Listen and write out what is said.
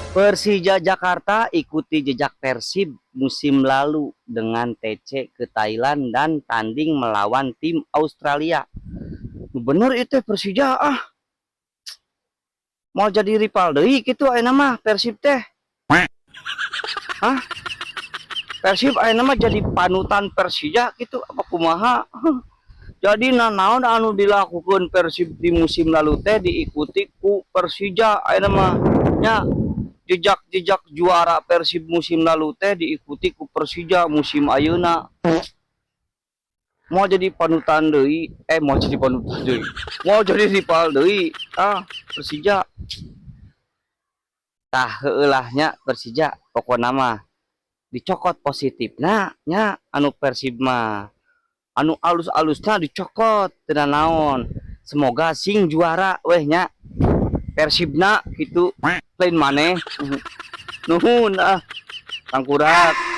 Persija Jakarta ikuti jejak Persib musim lalu dengan TC ke Thailand dan tanding melawan tim Australia. Bener itu Persija ah. Mau jadi rival deui kitu ayeuna mah Persib teh. Hah? Persib ayeuna mah jadi panutan Persija gitu apa kumaha? Jadi nanaon anu dilakukan Persib di musim lalu teh diikuti ku Persija ayeuna mah nya. Jejak-jejak juara Persib musim lalu teh diikuti ku Persija musim ayeuna. Mau jadi panutan deui, eh, mau jadi panutan deui, mau jadi rival deui ah Persija. Tah, heueuh lah nya Persija, pokona mah dicokot positifna nya. Anu Persib mah anu alus-alusna dicokot, teu naon. Semoga sing juara weh nya Persibna gitu, lain maneh. Nuhun ah, tangkurak.